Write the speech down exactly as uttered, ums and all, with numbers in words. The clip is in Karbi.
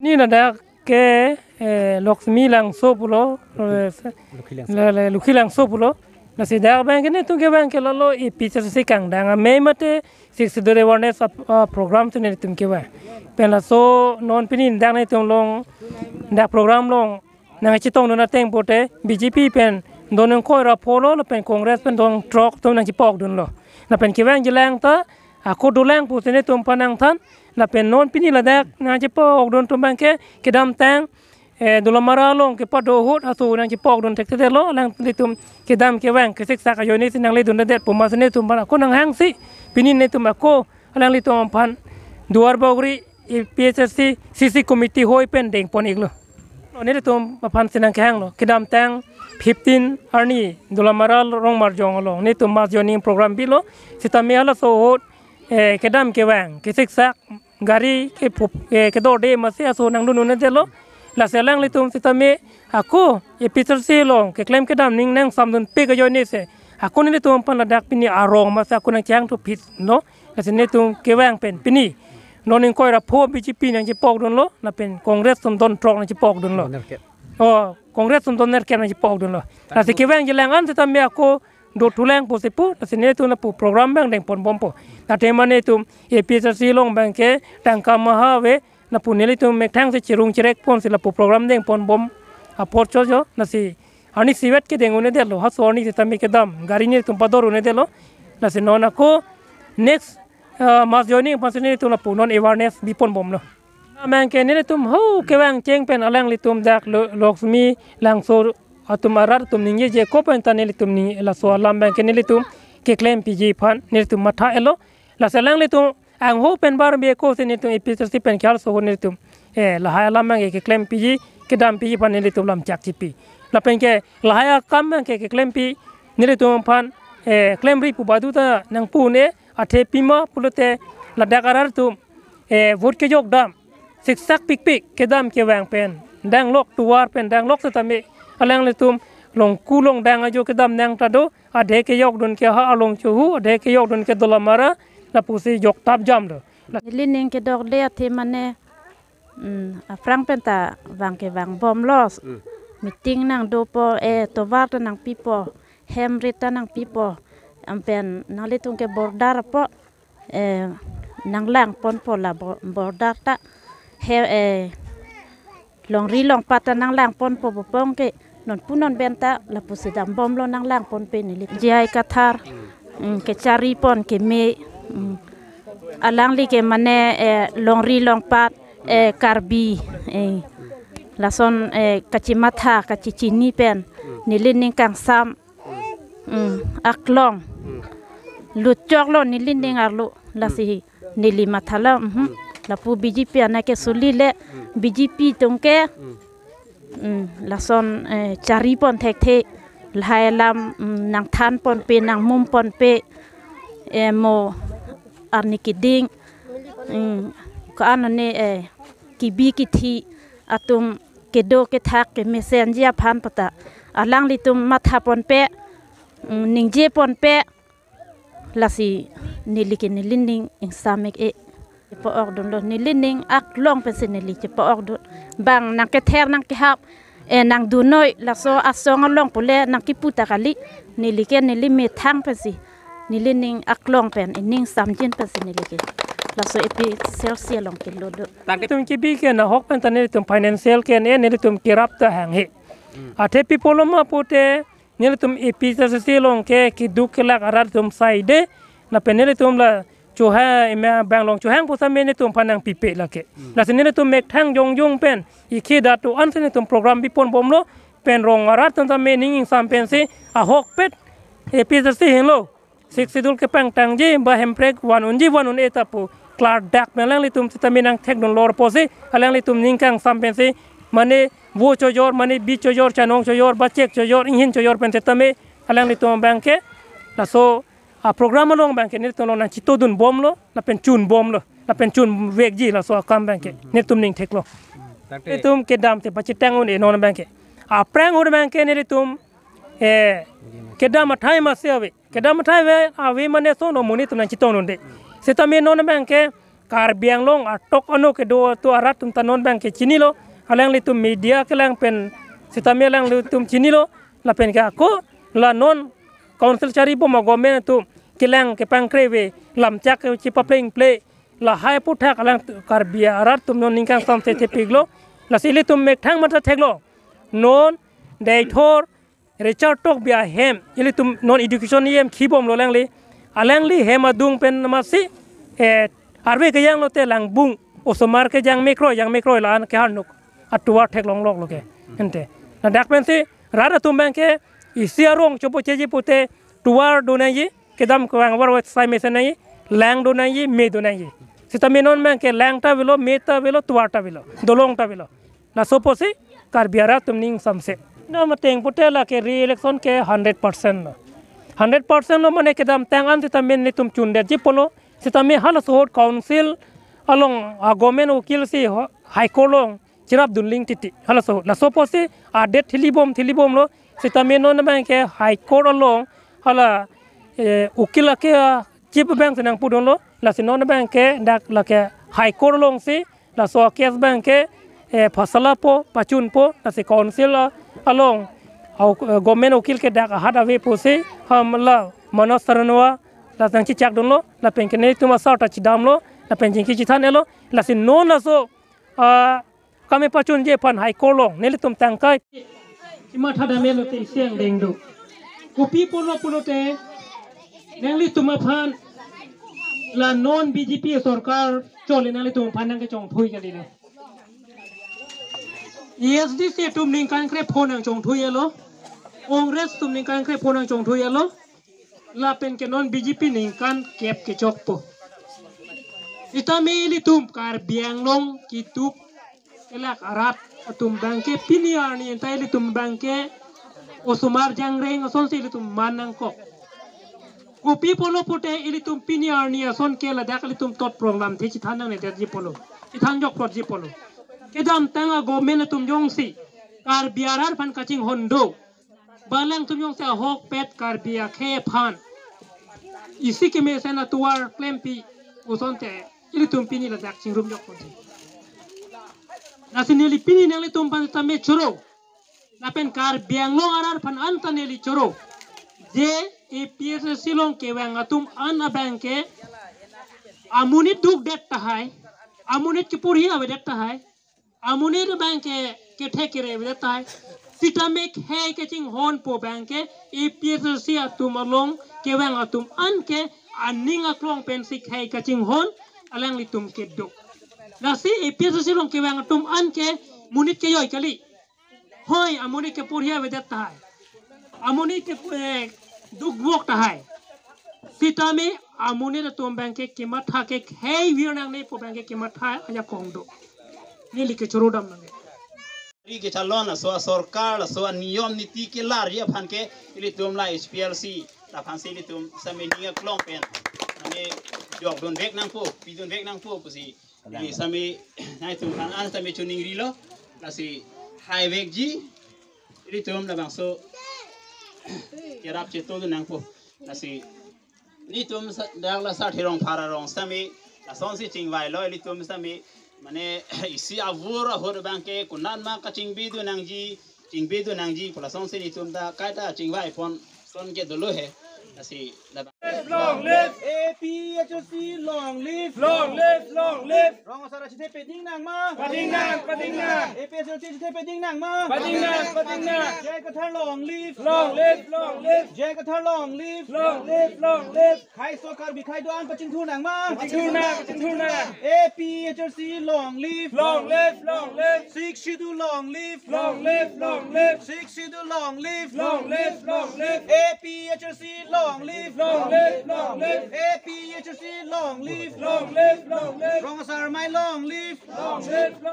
Ni ladak ke, eh, Laksmi Langso pulo, eh, Lukhi Langso. Le, le, Lukhi Langso pulo. Lasi dak abang ke netum ke abang ke lalo A P H L C kangdang amei mate Sixth Schedule awareness ap-, ah, program tu netum ke abang. Pen laso non pini dak netum along dak program along nangchetongdun ateng pute B J P pen don ingkoi ra pho lo, lapen Congress pen don throk atum nangchepokdunlo. Lapen kevang jilang ta ako dolang pusi netum aphan nangthan. Lapen non pini ladak nangchepokdun atum abang ke kedamtang, eh, Dolamara along kepado ahut aso nangchepokdun thekthedetlo, alanglitum kedam kevang kesiksak ajoine si nangledundedet pu amatsi netum aphan ako nanghangsi pini netum ako alanglitum aphan Duarbagori A P H L C C C committee hoi pen dengpon-iklo. Nelitum aphan si nangkehanglo. Kedamtang fifteen arni Dolamara Rongmarjong along netum mass joining program bilo. Sitame halaso ahut, eh, kedam kevang kesiksak gari kephup, eh, kedorde amatsi aso nangdun un-edetlo. Lasi alanglitum sitame ako A P H L C along keklem kedam aning nangsamdunpik ajoine si ako nelitum aphan ladak pini arong amatsi ako nangchang thupitlo. Lasi netum kevang pen pini non ingkoi ra pho B J P nangchepokdunlo, lapen Congress atum don throk nangchepokdunlo. Don nerkep. Oh, Congress atum don nerkep nangchepokdunlo. Lasi kevang jilang an sitame ako dothulang pusi pu, lasi netum lapu program abang dengponbompo. Athe mane netum A P H L C along abang ke tangka maha ave, lapu nelitum methang si cherung cherekponsi lapu program dengponbom apor chojo, lasi arnisi vet kedeng un-edetlo, halaso arni sitame kedam gari netum pador un-edetlo. Lasi non ako next, ah, mass joining aphansi netum lapu non awareness biponbomlo. Abang ke nelitum ho kevang cheng pen alanglitum dak lo-, Laksmi Langso atum arat atum ningjeje ako pen ta nelitum ning laso alam abang ke nelitum keklempiji aphan nelitum matha-etlo. Lasi alanglitum angho pen bar bi ako si nelitum A P H L C pen kehal so nelitum, eh, lahai alam abang ke keklempiji, kedampiji aphan nelitum lam chak chipi. Lapen ke lahai akam abang ke keklempi nelitum aphan, eh, klemri pu badu ta nangpu un-e, athe pima pulote ladak arat atum, eh, vote kejok dam siksak pikpik kedam kevang pen danglok tovar pen danglok sitame alanglitum Longku Longdang ajo kedam nang ta do, adhe kejokdun ke ha along chohu, adhe kejokdun ke Dolamara, lapusi joktap jamlo. Nelining kedokde athe mane, mm, aphrang pen ta vang kevangbomlo. Mm. Meeting nangdopo, eh, tovar ta nangpipo, hem rit ta nangpipo, anpen nanglitum ke border po, eh, nanglangponpo la bo-, border ta, he, eh, longri longpat ta nanglangponpo pu pong ke non pu non pen ta lapusi dambomlo, nanglangponpe neli. J I Kathar, mm, kecharipon keme, mm, alangli ke mane, eh, longri longpat, eh, Karbi, eh, lason, eh, kachimatha, kachichini pen nelining kangsam, mm, aklong. Mm. Lutchoklo nelining arlo, lasi neli mathalo, mhm. Lapu B J P anat ke suli le, B J P atum ke, mm, lason, eh, charipon thekthe, lahai alam, mm, nangthanponpe, nangmumponpe, eh, mo arni keding, mm, ko-an ne, eh, kebi kethe atum kedo kethak kemesenji aphan pata alanglitum mathaponpe, mm, ningjeponpe, lasi neli ke nelining ingsam-ik-e. Chepo-okdunlo, nelining aklong pensi neli chepo-okdun. Bang nangkether nangkehap, eh, nangdunoi, laso asong along pule nangkipu ta kali, neli ke neli methang pensi, nelining aklong pen, ining samjin pensi neli ke laso A P H L C along kelodo. Tangke tum kebi ke nahok pen ta nelitum financial ke ne nelitum kerap ta hanghe. Hmm. Athe pi pulo ma pute nelitum A P H L C along ke keduk kelak arat atum saide, lapen nelitum la chohang ema bang long chohang pu sitame nelitum aphan nangpipe lake. Hmm. Lasi nelitum methang jongjong pen, ikhi datu ansi nelitum program biponbomlo, pen rong arat atum sitame ning ingsam pensi ahokpet A P H L C henlo. Sixth Schedule kepangtangji ba hemprek van unji van un-e ta pu klardak pen alanglitum sitame nangthekdunlo pusi alanglitum ning kangsam pensi mane vo chojor, mane bi chojor, chanong chojor, bachek chojor, inghin chojor pen sitame alanglitum abang ke laso aprogram along abang ke nelitum along nangchitodunbomlo, lapen chunbomlo, lapen chunvekji laso akam abang ke nelitum ning theklo. Tangte nelitum kedam te pachitang un-e non abang ke. Aphrang ahut abang ke nelitum, eh, kedam athai masi ave. Kedam athai ave, ave mane sono monit atum nangchitongdunde. Sitame non abang ke Karbi Anglong atok ano kedo atum arat atum ta non abang ke chinilo, alanglitum media kelang pen sitame alanglitum chinilo, lapen ke ako la non council chari bom a-government atum kelang kepangkre ave, lamchak ke chipaplengple, lahai aphuthak alang Karbi arat atum non ningkan samse thepiklo, lasi ilitum methang mata theklo, non Deithor Richard Tokbi ahem, ilitum non education E M khibomlo alangli. Alangli hem adung pen masi, eh, arve kejang lote langbung osomar kejang mekroi, jang mekroi la-an ke hanuk atovar theklongloklo ke. Ante. Ladak pensi rat atum abang ke isi arong chopo cheji pute tovar do nangji, kedam kevang avar wet sai mesen nangji, lang do nangji, me do nangji. Sitame non abang ke lang ta avelo, me ta avelo, tovar ta avelo, dolong ta avelo. Laso apotsi Karbi arat atum ning samse. Nangmateng pute lake re-election ke hundred percent lo. Hundred percent lo mane kedamtang an sitame nelitum chundetji apotlo. Sitame halaso ahut council along a-government ukil si ho-, High Court along chirap dunling titi. Halaso ahut. Laso apotsi adet thilibom thilibomlo. Sitame non abang ke High Court along hala, eh, ukil ake, ah, chief abang si nangpudunlo. Lasi non abang ke dak lake High Court alongsi laso case abang ke, eh, phasalapo, pachunpo, lasi council a-, along, au-, eh, government ukil ke dak ahat ave pusi, ham la Manoj Sarnoa, la nangchechakdunlo, lapen ke nelitum asar ta chedamlo, lapen chingki chethan-etlo, lasi non laso, ah, kami pachunji aphan High Court along, nelitum tangkai. Imatha dam-etlo te isi angdeng do. Kopi pulo pulote, nanglitum aphan la non B J P sorkar chole nanglitum aphan nangkechongthui kalilo. A S D C atum ningkan krepho nangchongthui-etlo. Congress atum ningkan krepho nangchongthui-etlo. Lapen ke non B J P ningkan kep kechokpo. Sitame ilitum Karbi Anglong kituk kelak arat atum abang ke pini arni anta ilitum abang ke osomar jangreng asonsi ilitum man nangkok. Kopi pulo pute ilitum pini arni ason ke ladak ilitum tot prong lamthe chethan nangnedetji apotlo. Chethan jokplotji apotlo. Kedamtang a-government atum jongsi Karbi arat aphan kachinghon do, ba alangtum jongsi ahokpet Karbi akhei aphan isi kemesen atovar klempi asonte ilitum pini ladak chingrum jokpo. Lasi neli pini nanglitum aphan tame choro. Lapen Karbi Anglong arat aphan anta neli choro. Je A P H L C along kevang atum an abang ke amonit dukdet tahai, amonit keporhi avedet tahai, amonit abang ke kethe kere avedet tahai. Sitame khei kachinghonpo abang ke A P H L C atum along kevang atum an ke aning aklong pensi khei kachinghon alanglitum kedo. Lasi A P H L C along kevang atum an ke monit kejoi kali. Hoi, amonit keporhi avedet tahai. Amonit ke, eh, dukvok tahai. Sitame amonit atum abang ke kematha ke khei vir nangne pu abang ke kematha ajakong do. Neli kechoro dam nangne. Ri kechalon laso asorkar, laso aniyom niti kelarji aphan ke ilitum la H P L C, laphansi ilitum sitame ning aklong pen, mane jokdunvek nangpo, pidunvek nangpo pusi. Ili sitame, nangtum aphan an sitame choningrilo, lasi haivekji, ilitum labangso kerap chetodun nangpo, lasi ilitum sa-, dak la Sarthe Rongphar arong sitame, lasonsi chingvailo, ilitum sitame, mane, isi avur ahut abang ke, konat ma kachingbidun nangji, chingbidun nangji pu lasonsi nelitum ta kaita chingvai pon ason ke dolo he. Lasi la Long live! A P H L C long live! Long live, long live! Rong Asar achethe pading nang ma? Pading nang, pading nang! A P H L C achethe pading nang ma? Pading nang, pading nang! J I Kathar long live! Long live, long live! J I Kathar long live! Long live, long live! Khaiso Karbi khaido an pachingthur nang ma? Pachingthur nang, pachingthur nang! A P H L C long live! Long live, long live! Sixth Schedule long live! Long live, long live! Sixth Schedule long live! Long live, long live! A P H L C long live! Long live, long live! A P H L C long live! Long live, long live! Rong Asar Amei long live! Long live, long